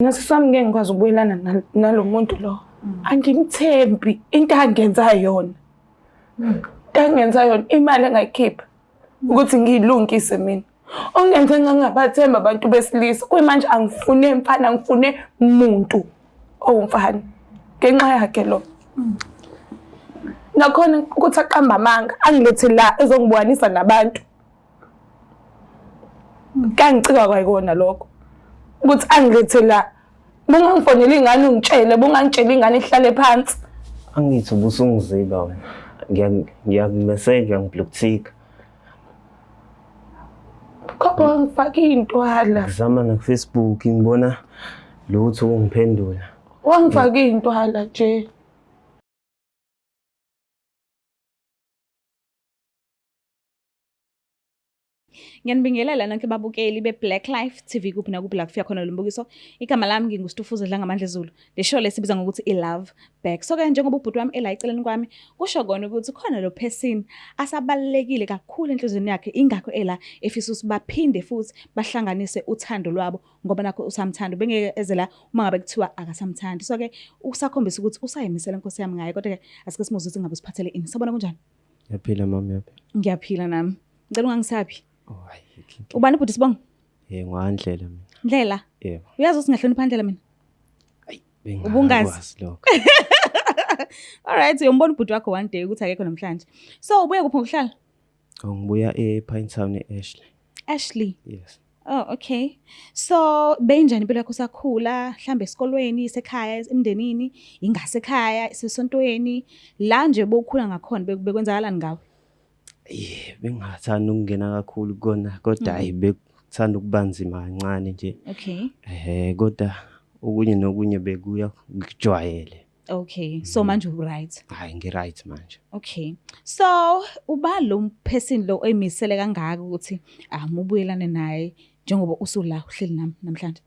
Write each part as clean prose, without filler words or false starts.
Mina sisi wami ngeke ngikwazi ukubuyelana nalo muntu lo. Angimthembi into angenza yona. Into angenza yona imali engayikhipha ukuthi ngiyilungise mina. Ongenze ngangabathemba abantu besilisa. Kuyimanje angifune mfana angifune muntu owumfana ngenxa yakhe lo. Nakhona ukuthi aqamba amanga angilethe la ezongibukanisa nabantu. Kangicika kwayikona lokho ukuthi angilethe la bungangifonela ingane ungitshele bungangitshela ingane ihlale phansi. Angithi ubusungiziba wena, ngiyakumeseja ngiblue tick. Khopho wangifaka iy'ntwala. Ngizama naku-Facebook ngibona lutho ukungiphendula. Wangifaka iy'ntwala nje. Ngiyanibingelela nonke babukeli be-Black Life TV kuphi nakuphi la kufika khona lo mbukiso. Igama lami nginguStufuza Dlangamandla Zulu. Le show lesibiza ngokuthi i-Love Back. So ke njengoba ubhuti wami ela eceleni kwami, kusho kona ukuthi khona lo person asabalulekile kakhulu enhliziyweni yakhe, ingakho ela efisa ukuthi baphinde futhi bahlanganise uthando lwabo ngoba nakho usamthanda. Ubengeke eze la uma ngabe kuthiwa akasamthandi. So ke usakhombisa ukuthi usayimisela inkosi yami ngaye, kodwa ke asike simuzwe ukuthi ngabe usiphathele ini. Sabona kunjani? Ngiyaphila mama, uyaphila? Ngiyaphila nami. Ngicela ungangisabi. Oh hayi. Inkinga. Ubani ubhuti Sibongo? Eh ngwandlela mina. Ndlela. Yebo. Uyazi ukuthi ngiyahlonipha Ndlela mina? Ayi Ubungazi? bengakwazi lokho. All right, uyombona ubhuti wakho one day ukuthi akekho namhlanje. So ubuya kuphi ngokuhlala? Oh ngibuya ePinetown eAshley. Ashley. Yes. Oh okay. So beyinjani impilo yakho usakhula, mhlambe esikolweni, isekhaya, emndenini, ingasekhaya, isesontweni, la nje bowukhula ngakhona bekwenzakalani ngawe? Eh bengingathanda ukungena kakhulu kona kodwa hayi bekuthanda ukuba nzima kancane nje. Okay. Eh kodwa okunye nokunye bekuya ngikujwayele. Okay. So manje u right. Hayi ngi right manje. Okay. So uba lo person lo oyimisele kangaka ukuthi amubuyelane naye njengoba usula uhleli nami namhlanje.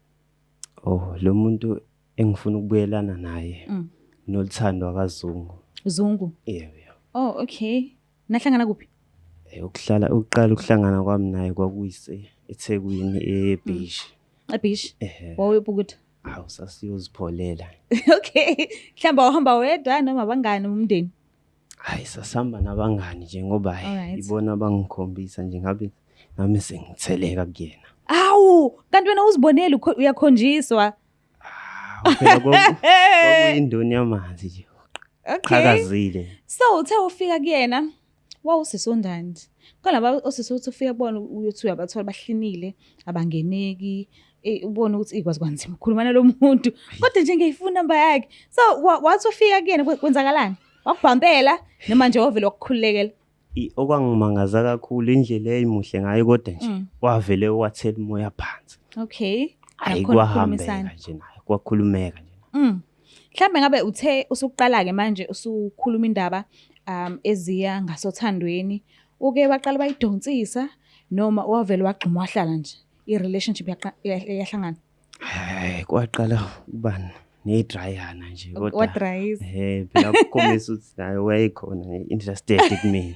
Oh lo muntu engifuna ukubuyelana naye noLuthando akaZungu. Zungu. Yebo yebo. Oh okay. Nahlangana kuphi? Ukuhlala ukuqala ukuhlangana kwami naye kwakuyise eThekwini eBeach. eBeach. Ehhe. Wawuyobukuda. Hawu sasiyozipholela. Okay. Mhlawumbe wahamba wedwa noma abangani umndeni. Hayi sasihamba nabangani nje ngoba hhayi, Alright. ibona abangikhombisa nje ngabe nami sengitheleka kuyena. Awu, kanti wena uzibonele uyakhonjiswa. Hawu phela kwakuyindoni yamanzi nje. Okay. Qhakazile. So uthe ufika kuyena wawusisi onjani? Khona laba osisi uthi ufika kubona uyothi uyabathola bahlinile, abangeneki, ubone ukuthi ikwazi kwanzima ukukhuluma nalo muntu. Kodwa nje ngiyayifuna inamba yakhe. So wathi ufika kuyena kwenzakalani? Wakubhampela noma nje wavele wakukhululekela? Okwangimangaza kakhulu indlela eyayimuhle ngayo kodwa nje wavele wathela umoya phansi. Okay. Hayi Nakhona kwahambeka ukukhulumisana. nje naye, kwakhulumeka nje. Mhlambe ngabe uthe usuqala ke manje usukhuluma indaba eziya ngasothandweni, uke waqala bayidonsisa noma wavele wagxuma wahlala nje i-relationship yahlangana? Hayi kwaqala ukuba nedrayana nje kodwa. Wadrayisa. Eh phela kukhombisa ukuthi naye wayekhona interested kumina.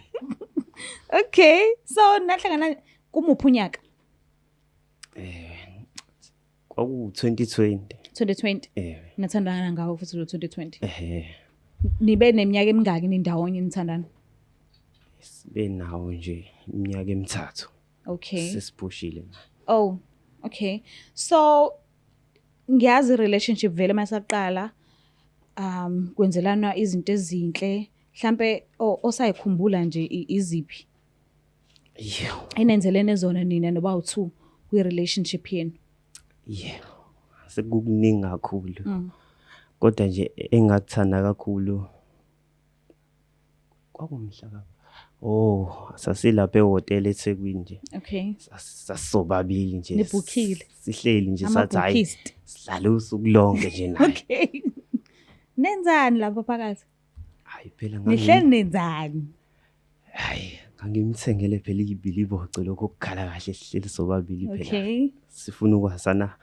Okay, so nahlangana kumuphi unyaka? Kwaku 2020. 2020. Eh. Nathandana ngawo futhi lo 2020. Eh. Nibe neminyaka emingaki nindawonye nithandana? Sibe nawo nje iminyaka emithathu. Okay. Sesiphushile manje. Oh, okay. So ngiyazi relationship vele masaqala kwenzelana izinto ezinhle mhlambe osayikhumbula nje iziphi? Yebo. Enenzelene zona nina noba u2 kwi relationship yenu. Yebo. Sekukuningi kakhulu. Kodwa nje engakuthanda kakhulu kwakumhla ka Oh, sasilapha ehhotela eThekwini nje. Okay. Sasobabili nje. Nibhukhile. Sihleli nje sathi hayi Ama-bookist. sidlale usuku lonke nje naye. Okay. Nenzani lapho phakathi? Hayi phela Nihleli nenzani? Hayi ngangimthengele phela ibiliboco lokho okukhala kahle sihleli sobabili phela. Okay. Sifuna ukwazana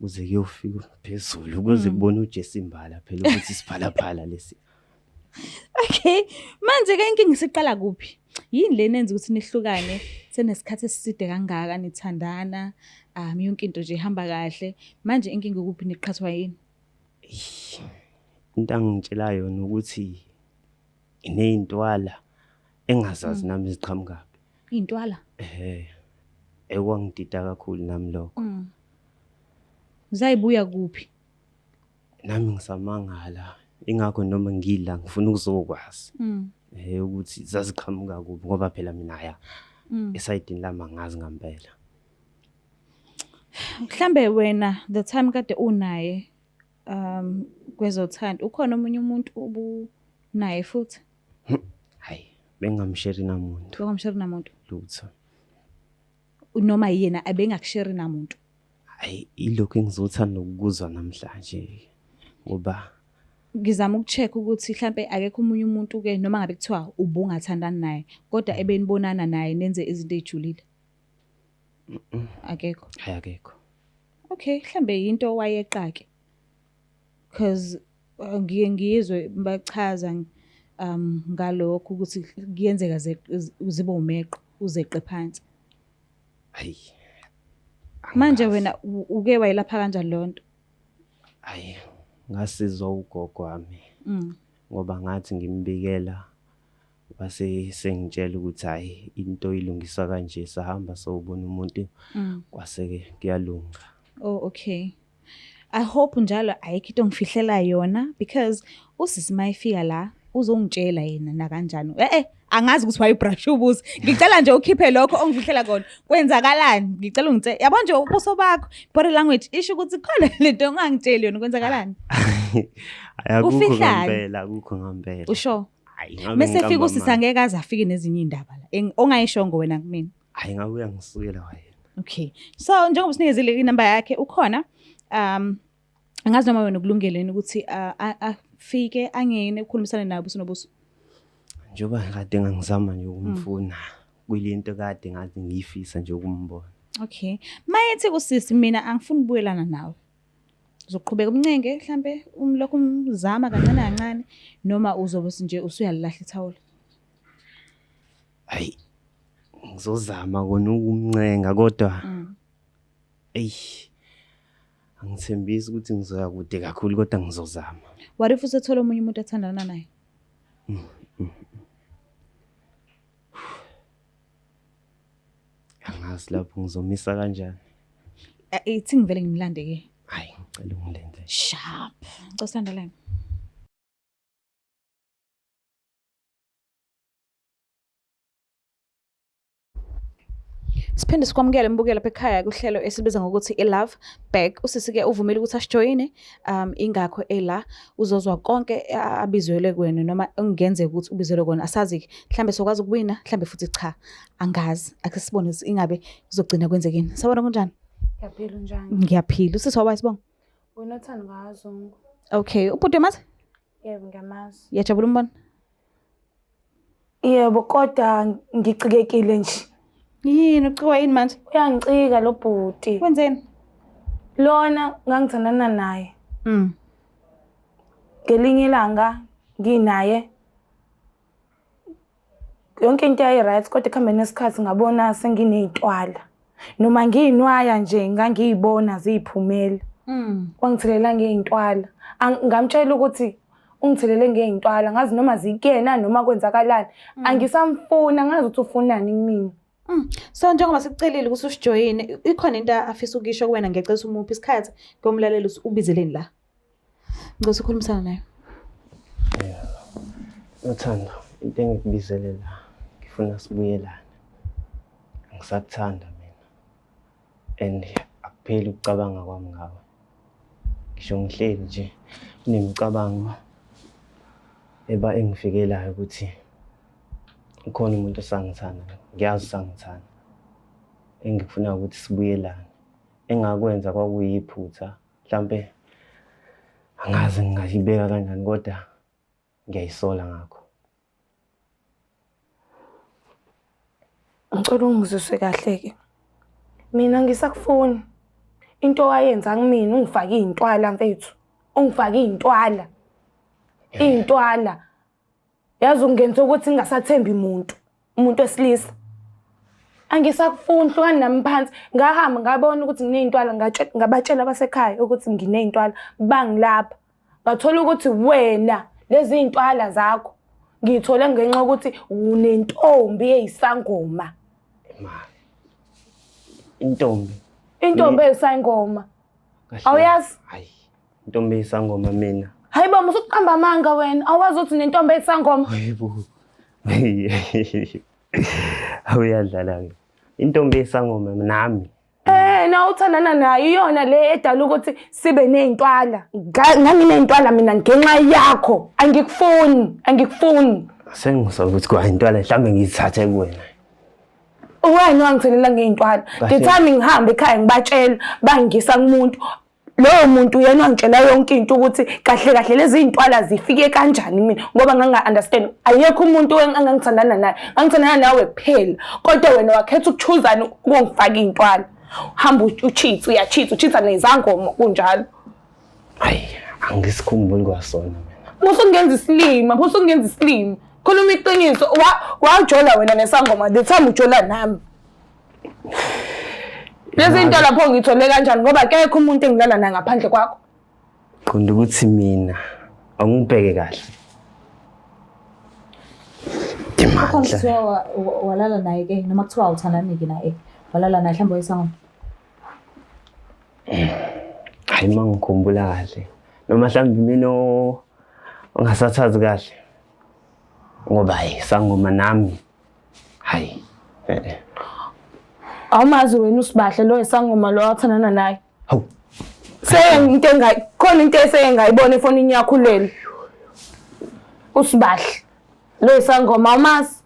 kuze kuyofika phezulu ukuze kubone uJesse Mbala phela ukuthi siphalaphala lesi. Okay. Manje ke inkinga isiqala kuphi? Yini le nenza ukuthi nihlukane senesikhathi eside kangaka nithandana? Yonke into nje ihamba kahle. Manje inkinga ukuphi niqhathwa yini? Into angitshela yona ukuthi iney'ntwala engazazi nami ziqhamukaphi. Iy'ntwala? Ehhe. Ekwangidida kakhulu nami lokho. Zayibuya kuphi? Nami ngisamangala. Ingakho noma ngila ngifuna ukuzokwazi. Eh ukuthi zaziqhamuka kuphi ngoba phela mina ya esayidini lami angazi ngampela. Mhlambe wena the time kade unaye kwezothando ukhona omunye umuntu obunaye futhi? Hayi, bengamsheri namuntu. Bengamsheri namuntu. Lutho. Noma yena abengakusheri namuntu. Hayi, ilokhu engizothanda ukukuzwa namhlanje ngoba ngizama ukucheck ukuthi mhlambe akekho omunye umuntu ke noma ngabe kuthiwa ubungathandani naye kodwa ebenibonana naye nenze izinto ezijulile. Akekho. Hayi, akekho. Okay, mhlambe into wayeqa ke. Because ngiye ngizwe bachaza ngalokho ukuthi kuyenzeka zibe umeqo uzeqe phansi. Hayi. Manje wena uke wayelapha kanjani leyo nto? Hayi, ngasizwa ugogo wami. Ngoba ngathi ngimbikela wase sengitshela ukuthi hayi into ilungiswa kanje, sahamba sowubona umuntu kwase ke kuyalunga. Oh, okay. I hope njalo ayikho into ongifihlela yona because usisi mayifika la uzongitshela yena na kanjani. Angazi ukuthi wayibrush ubuso. Ngicela nje ukhiphe lokho ongifihlela kona. Kwenzakalani? Ngicela ungitshele. Yabo nje ubuso bakho, body language isho ukuthi khona lento ongangitsheli yona, kwenzakalani? Akukho Ufihlani? ngempela, akukho ngempela. Usho. Hayi, ngabe Mase fika ngiqamba usisi amanga. angeke aze afike nezinye indaba la. Ongayishongo wena kumina. Hayi, ngabe uyangisukela wayena. Okay. So njengoba sinikezile inamba yakhe ukhona angazi noma wena ukulungeleni ukuthi afike angene ukhulumisane naye ubuso nobuso. Njengoba kade ngangizama nje ukumfuna kuyinto kade ngathi ngiyifisa nje ukumbona. Okay. Mayethi kusisi mina angifuni ukubuyelana nawe. Uzoqhubeka umncenge mhlambe umlokhu umzama kancane kancane noma uzobe nje usuyalilahla ithawula? Hayi, ngizozama kona ukumncenga kodwa ey angithembisi ukuthi ngizoya kude kakhulu kodwa ngizozama. What if usethola omunye umuntu athandana naye? Angazi lapho ngizomisa kanjani. Ithi ngivele ngimlande ke. Hayi, ngicela ungilenze. Sharp. Ngicela usilandelane. Siphinde sikwamukele mbukelo lapha ekhaya kuhlelo esibiza ngokuthi i-Love Back. Usisi ke uvumile ukuthi asijoyine, ingakho ela uzozwa konke abizelwe kuwena noma okungenzeka ukuthi ubizelwe kona. Asazi ke, mhlambe sokwazi ukuwina, mhlambe futhi cha, angazi. Ake sibone ukuthi ingabe kuzogcina kwenzekeni. Sawubona, kunjani? Ngiyaphila, unjani? Ngiyaphila. Usisi wabayi sibonga? Wena uthando kaZungu. Okay, ubhuti uyamazi? Yebo, ngiyamazi. Uyajabula umbona? Yebo, kodwa ngicikekile nje. Yini, ucikwa yini manje? Uyangicika lo bhuti. Wenzeni? Lona ngangithandana naye. Ngelinye ilanga nginaye. Yonke into yayi right kodwa ekuhambeni kwesikhathi ngabona senginey'ntwala. Noma ngiyinwaya nje ngangiyibona ziyiphumela. Wangithelela ngey'ntwala. Ngamtshela ukuthi ungithelele ngey'ntwala, ngazi noma zikuyena noma kwenzakalani. Angisamfuni, angazi ukuthi ufunani kumina. So njengoba sikucelile ukuthi usijoyine, ikhona into afisa ukuyisho kuwena, ngiyacela ukuthi umuphe isikhathi ngiyomlalela ukuthi ubizeleni la. Ngicela ukukhulumisana naye. Yeah. Nothando, into engikubizele la, ngifuna sibuyelane. Angisakuthanda mina. And akupheli ukucabanga kwami ngawe. Ngisho ngihleli nje kunemicabango eba engifikelayo ukuthi ukhona umuntu osangithanda, ngiyazi usangithanda. Engikufuna ukuthi sibuyelane. Engakwenza kwakuyiphutha, mhlambe angazi ngingayibeka kanjani kodwa ngiyayisola ngakho. Ngicela ungizwise kahle ke. Mina ngisakufuni. Into owayenza kumina ungifake iy'ntwala mfethu. Ungifake iy'ntwala. Iy'ntwala. Yazi ungenza ukuthi ngingasathembi muntu, umuntu wesilisa. Angisakufuni, hlukani nami phansi. Ngahamba ngabona ukuthi nginey'ntwala, ngabatshela abasekhaya ukuthi nginey'ntwala, bangilapha. Ngathola ukuthi wena lezi iy'ntwala zakho ngiyithole ngenxa yokuthi unentombi eyisangoma. Ma. Intombi. Intombi eyisangoma. Awuyazi? Hayi. Intombi eyisangoma mina. Hayi bo, musukuqamba amanga wena. Awazi ukuthi unentombi eyisangoma. Hayibo. Awuyadlala ke. Intombi eyisangoma nami. Eh, na uthandana nayo iyona le edala ukuthi sibe ney'ntwala. Nganginey'ntwala mina ngenxa yakho. Angikufuni, angikufuni. Sengizwa ukuthi kwa intwala mhlawumbe ngiyithathe kuwena. Wena wangithelela ngey'ntwala. The time ngihambe ekhaya ngibatshela, bangisa kumuntu. Loyo muntu uyena wangitshela yonke into ukuthi kahle kahle lezi iy'ntwala zifike kanjani mina ngoba nganga-understand. Ayekho umuntu engangithandana naye. Ngangithandana nawe kuphela. Kodwa wena wakhetha ukuchuzana ukungifaka iy'ntwala. Hamba ucheat, uya-cheat, ucheat-a nezangoma kunjalo. Hayi, angisikhumbuli kwasona mina. Musungenza isilima, musungenza isilima. Khuluma iqiniso, wajola wena nesangoma the time ujola nami. Lezi into lapho ngithole kanjani ngoba akekho umuntu engilala naye ngaphandle kwakho. Qonda ukuthi mina angibheke kahle. Khona kuthiwa walala naye ke noma kuthiwa awuthandani ke naye. Walala naye mhlawumbe wayesangoma. Hayi uma ngikhumbula kahle. Noma mhlawumbe mina ongasathathi kahle. Ngoba hayi sangoma nami. Hayi. Eh. Awumazi wena uSibahle lo esangoma lo athandana naye. Hawu. Seyinto engayi khona into eseyengayibona efonini yakho ulele. Usibahle lo esangoma awumazi.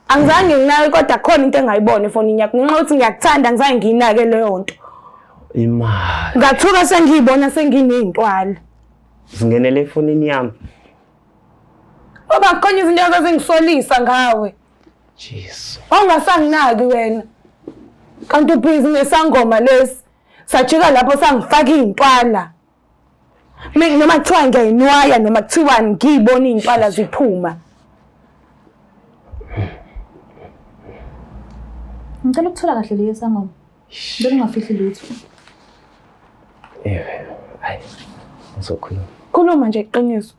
Angizange nginake kodwa khona into engayibona efonini yakho ngenxa yokuthi ngiyakuthanda angizange ngiyinake leyo nto. Imali. Ngathuka sengiyibona senginey'ntwala. Zingenele efonini yami. Ngoba kukhona izinto ezazingisolisa ngawe. Jesu. Ongasanginaki wena. Kanti ubhizi nesangoma lesi. Sajika lapho sangifaka iy'ntwala. Mina noma kuthiwa ngiyayinwaya noma kuthiwani ngiyibona iy'ntwala ziphuma. Ngicela ukuthola kahle leyo sangoma. Ngicela ungafihli lutho. Ewe, hayi. Ngizokhuluma. Khuluma nje iqiniso.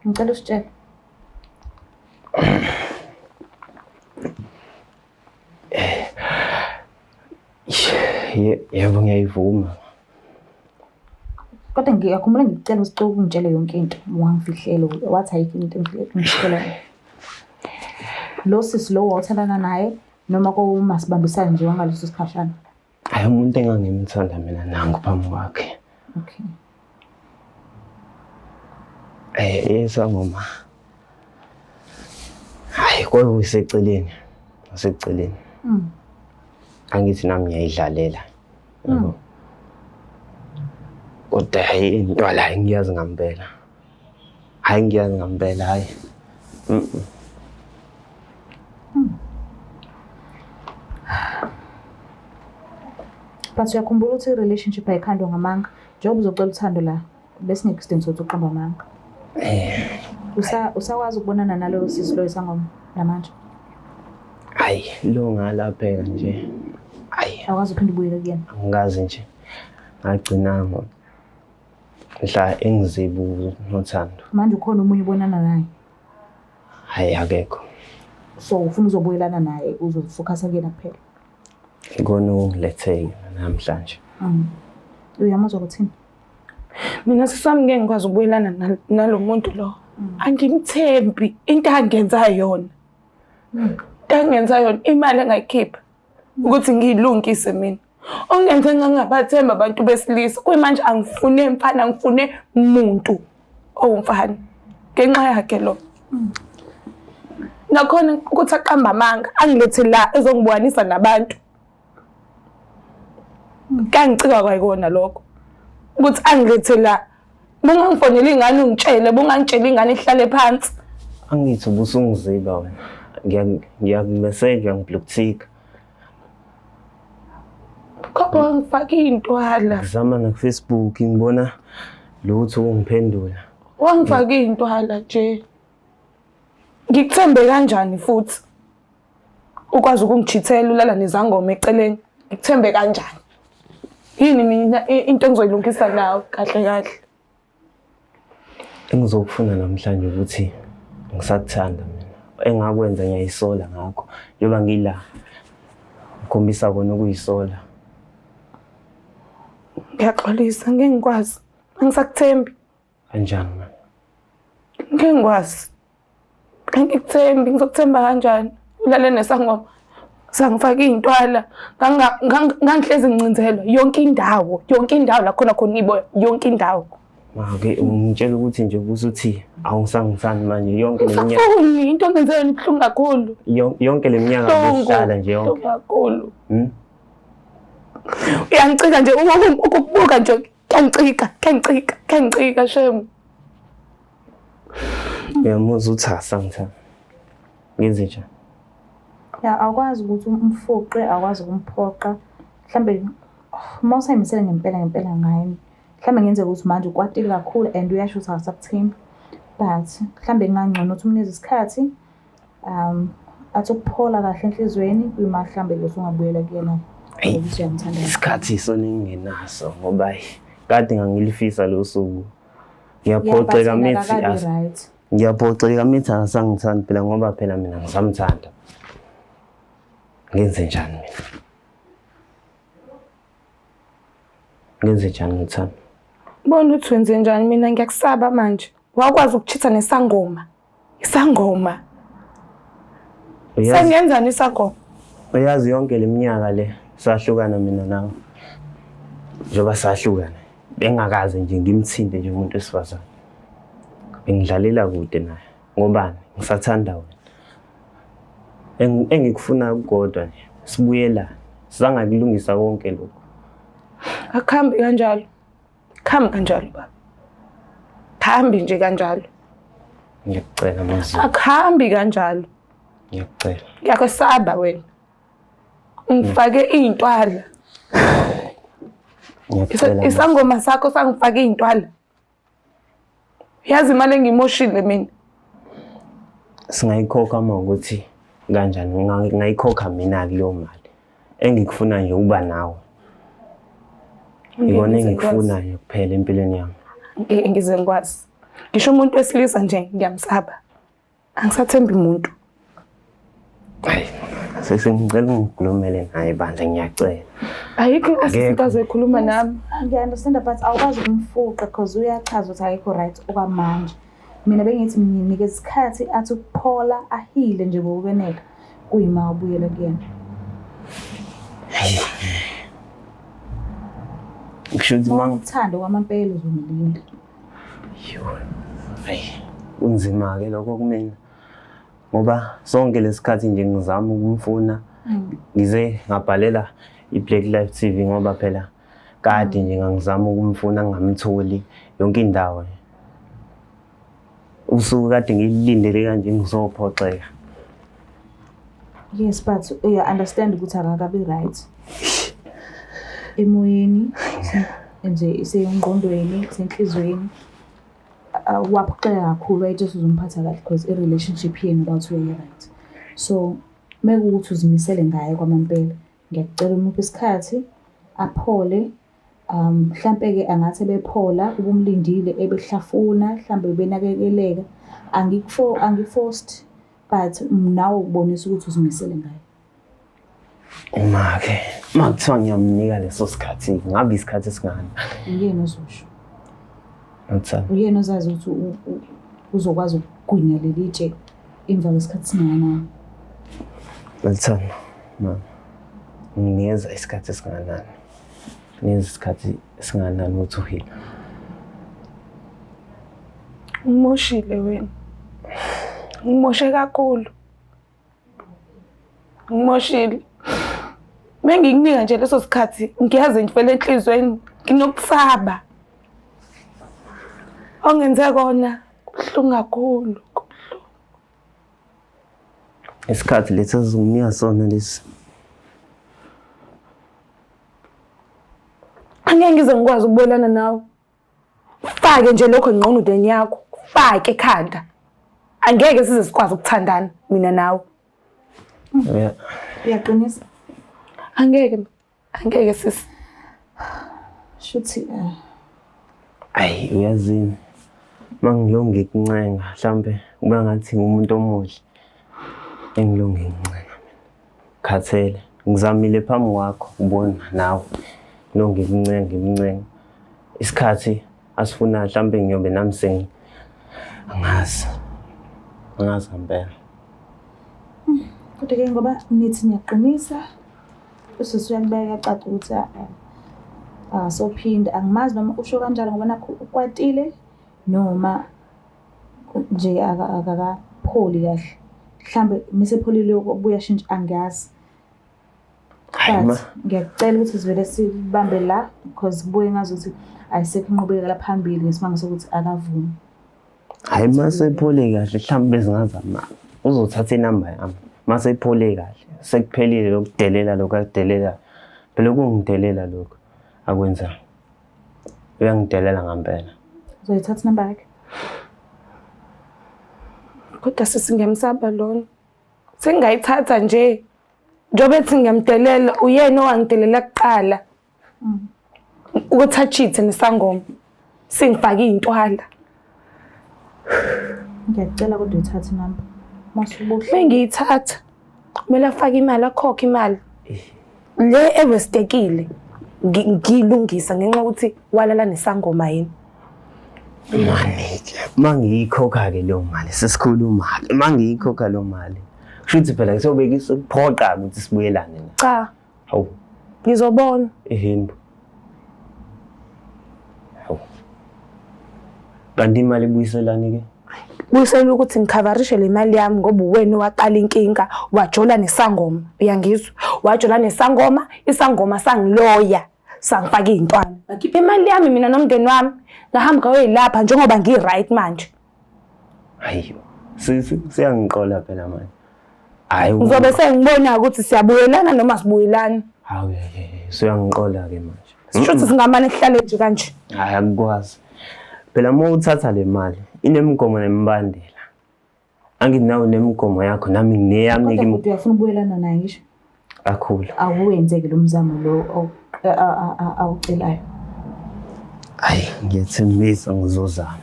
Ngicela usitshele. Yebo ngiyayivuma. Kodwa ngiyakhumbula ngikucela usicela ungitshele yonke into wangifihlela wathi ayikho into engifihlela. Lo sisi lo wawuthandana naye noma kowumasibambisane nje wangaleso sikhashana. Hayi umuntu engangimthanda mina nangu phambi kwakhe. Okay. Eh yesangoma. Hayi kodwa useceleni. Useceleni. Angithi nami ngiyayidlalela. Yabo. Kodwa hayi intwala hayi ngiyazi ngempela. Hayi ngiyazi ngempela hayi. But uyakhumbula ukuthi i-relationship ayikhandwa ngamanga. Njengoba uzocela uthando la, besingekho isidingo sokuthi uqambe amanga. Usakwazi ukubonana naloyo sisi loyo sangoma namanje? Hayi lo ngalapheka nje. Hayi Awukwazi uphinde ubuyele kuyena. angikazi nje. Ngagcina ngo mhla engizibu nothando. Manje ukhona omunye ubonana naye. Hayi akekho. So ufuna uzobuyelana naye uzofocusa kuyena kuphela. Ikona okungilethe namhlanje. Uyamuzwa ukuthini? Mina sisi wami ngeke ngikwazi ukubuyelana nalo muntu lo. Angimthembi into angenza yona. Into angenza yona imali engayikhipha ukuthi ngiyilungise mina. Ongenze ngangabathemba abantu besilisa. Kuyimanje angifune mfana, angifune muntu owumfana ngenxa yakhe lo. Nakhona ukuthi aqambe amanga angilethe la ezongibukanisa nabantu. Kangicika kwayikona lokho. Ukuthi angilethe la. Bungangifonela ingane ungitshele, bungangitshela ingane ihlale phansi. Angithi ubusungiziba wena. Ngiyakumessage, ngiyaku-blue tick. Gogo wangifaka iy'ntwala. Ngizama naku-Facebook ngibona lutho ukungiphendula. Wangifaka iy'ntwala nje. Ngikuthembe kanjani futhi? Ukwazi ukungichithela ulala nezangoma eceleni. Ngikuthembe kanjani? Yini mina into engizoyilungisa nawe kahle kahle? Engizokufuna namhlanje ukuthi ngisakuthanda mina. Engakwenza ngiyayisola ngakho. Njengoba ngila ngikhombisa kona ukuyisola. Ngiyaxolisa ngeke ngikwazi. Angisakuthembi. Kanjani mama? Ngeke ngikwazi. Angikuthembi, ngizokuthemba kanjani? Ulale nesangoma. Sangifaka iy'ntwala. Ngangihlezi ngincinzelwa yonke indawo, yonke indawo la khona khona iboya, yonke indawo. Make ungitshela ukuthi nje ubusuthi awungisangithandi manje yonke le minyaka. Ngisafuni into ongenze yona ibuhlungu kakhulu. Yonke le minyaka besihlala nje yonke. Buhlungu kakhulu. Hmm? Uyangicika nje ukukubuka nje kuyangicika, kuyangicika, kuyangicika shame. Uyamuzwa uthi akasangithandi. Ngenze njani? Ya awukwazi ukuthi umfuqe, awukwazi ukumphoqa. Mhlambe uma usayimisele ngempela ngempela ngaye, mhlambe ngenzeka ukuthi manje ukwatile kakhulu and uyasho ukuthi akasakuthembi. But mhlambe kungangcono ukuthi umnikeze isikhathi um athi ukuphola kahle enhliziyweni kuyima mhlambe ke usungabuyela kuyena ukuthi uyamthanda. Isikhathi sona engingenaso ngoba kade ngangilifisa lo suku. Ngiyaphoxeka mithi ngiyaphoxeka mithi akasangithandi phela ngoba phela mina ngisamthanda. Ngenze njani mina? Ngenze njani ngithanda? Bona uthi wenze njani mina ngiyakusaba manje. Wakwazi ukuchitha nesangoma. Isangoma. Sengenzani isangoma? Uyazi yonke leminyaka le sahlukana mina nawe. Njengoba sahlukana bengakaze nje ngimthinte nje umuntu wesifazane. Bengidlalela kude naye. Ngobani? Ngisathanda wena. Engikufunayo kukodwa nje sibuyelane. Sizangakulungisa konke lokhu. Akuhambi kanjalo. Khambi kanjalo baba. Khambi nje kanjalo. Ngiyakucela Mazulu. Akuhambi kanjalo. Ngiyakucela. Ngiyakwesaba wena. Ungifake iy'ntwala. Ngiyakucela. Isangoma sakho sangifake iy'ntwala. Yazi imali engiyimoshile mina. Singayikhokha uma ukuthi kanjani ngingayikhokha mina kuleyo mali. Engikufuna nje ukuba nawe. Ikona engikufuna nje kuphela empilweni yami. Ngeke ngize ngikwazi. Ngisho umuntu wesilisa nje ngiyamsaba. Angisathembi muntu. Hayi, sesengicela ungikhulumele naye bandla ngiyacela. Ayikho into azoyikhuluma nami. Ngiya-understanda but awukwazi ukumfuqa because uyachaza ukuthi akekho right okwamanje. Mina bengithi nginikeza isikhathi athi ukuphola ahile nje ngokwenele kuyima ubuyele kuyena. Kusho ukuthi uma uthando kwamampela uzomlinda. Hayi, kunzima-ke lokho kumina ngoba sonke lesikhathi nje ngizama ukumfuna ngize ngabhalela i-Black Life TV ngoba phela kade nje ngangizama ukumfuna ngingamtholi yonke indawo. Usuku kade ngilindele kanje ngizophoxeka. Yes, but uya understand ukuthi akakabi right. Emoyeni nje isengqondweni, isenhlizweni. Waphoxeka kakhulu wayethi uzomphatha kahle because i-relationship yenu about uyayi-right. So mekuwukuthi uzimisele ngaye kwamampela, ngiyakucela umuphe isikhathi aphole. Mhlampe-ke angathi ebephola ubumlindile ebehlafuna mhlambe benakekeleka. Angiku-forced but nawe ubonisa ukuthi uzimisele ngaye. Uma-ke uma kuthiwa ngiyamnika leso sikhathi ngabe isikhathi esingana? Uyena ozosho. Uthanda. Uyena ozazi ukuthi uzokwazi ukugwinya leli tshe emva kwesikhathi singakanani. Uthanda mama. Nginikeza isikhathi esingakanani? Nginikeza isikhathi esingakanani ukuthi uhile? Ngimoshile wena. Ngimoshe kakhulu. Ngimoshile. Mengikunika nje leso sikhathi ngiyazi ngifele enhlizweni nginokusaba. Ongenze kona kubuhlungu kakhulu, kubuhlungu. Isikhathi lesi esizonginika sona lesi. Angeke ngize ngikwazi ukubonana nawe. Fake nje lokho engqondweni yakho, fake ekhanda. Angeke size sikwazi ukuthandana mina nawe. Uyaqinisa? Angeke, angeke sisi. Shuthi Ayi uyazini. Mangilonge ngikuncenga mhlambe kuba ngathi ngumuntu omuhle. Engilonge ngincenga mina. Khathele. Ngizamile phambi kwakho ubona nawe. Ngilonge ngikuncenga ngimncenga. Isikhathi asifuna mhlambe ngiyobe nami seng angazi. Angazi ngempela. Kodwa ke ngoba nithi niyaqinisa, usisi uyakubeka caca ukuthi akasophinda. Angimazi noma usho kanjalo ngoba nakhu ukwatile noma nje akakapholi kahle. Mhlambe mesepholile ubuya ashintshe, angiyazi. Hayi ma. But ngiyakucela ukuthi sivele sibambe la because kubuye ngazuthi ayisekho inqubekela phambili ngesimanga sokuthi akavumi. Hayi mase iphole kahle mhlawumbe bezingazama. Uzothatha inamba yami. Mase iphole kahle. Sekuphelile lokudelela lokhu akudelela. Phela kungidelela lokhu akwenza. Uyangidelela ngempela. Uzoyithatha inamba yakhe? Kodwa sisi ngiyamsaba lona. Sengingayithatha nje. Njengoba ethi ngiyamdelela, uyena owangidelela kuqala. Ukuthi achithe nesangoma. Sengifake iy'ntwala. Ngiyacela kodwa uyithathe inamba. Masubuhle. Mengiyithatha, kumele afake imali, akhokhe imali. Le ewestekile ngiyilungisa ngenxa yokuthi walala nesangoma yini. Mani-ke, mangiyikhokha-ke leyo mali, sesikhuluma-ke, mangiyikhokha leyo mali. Kusho ukuthi phela kusobe kuphoqa ukuthi sibuyelane na. Cha, Hawu, ngizobona. Ehembu. Hawu. Kanti imali ibuyiselani ke? Buyisela ukuthi ngikhavarishe le mali yami ngoba uwena owaqala inkinga, wajola nesangoma. Uyangizwa? Wajola nesangoma, isangoma sangiloya, sangifaka iy'ntwana. Ngakhipha imali yami mina nomndeni wami, ngahamba ngayoyilapha njengoba ngi-right manje. Hayi, siyangiqola phela manje. Hayi. Ngizobe sengibona ukuthi siyabuyelana noma sibuyelani. Hawu, siyangiqola ke manje. Sisho ukuthi singamane sihlale nje kanje. Hayi akukwazi. Phela uma uthatha le mali inemigomo nemibandela. Angithi nawe nemigomo yakho nami ngineyami Kodwa bhuti uyafuna ukubuyelana naye ngisho? Kakhulu. Awuwenzeki lo mzamo lo awucelayo. Hayi ngiyathembisa ngizozama.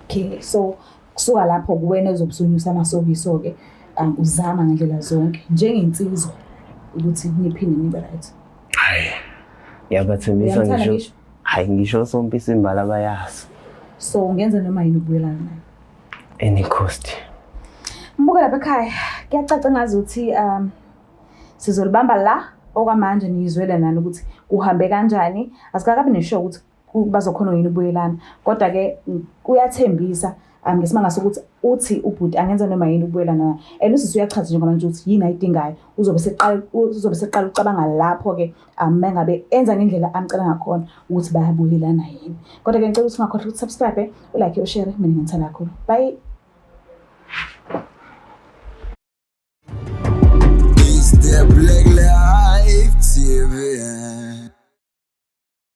Okay, so kusuka lapho kuwena ozobe usunyusa amasokiso ke, uzama ngendlela zonke njengensizwa ukuthi niphinde nibe right. Hayi. Ngiyabathembisa Uyamthanda ngisho. ngisho? Hayi ngisho sompisi imbala bayazi. So ungenza noma yini ukubuyelana naye? Any cost. Mbuka lapha ekhaya, kuyacaca ngazuthi sizolibamba la okwamanje niyizwele nani ukuthi kuhambe kanjani. Asikakabi nesure ukuthi bazokhona yini ukubuyelana. Kodwa ke kuyathembisa ngesimanga sokuthi uthi ubhuti angenza noma yini ukubuyelana naye. And usisi uyachaza njengamanje ukuthi yini ayidingayo. Uzobe seqala ukucabanga lapho ke mengabe enza ngendlela amcela ngakhona ukuthi bayabuyelana yini. Kodwa ke ngicela ukuthi ungakhohlwa ukuthi subscribe, ulike, ushare, mina ngithanda kakhulu. Bye.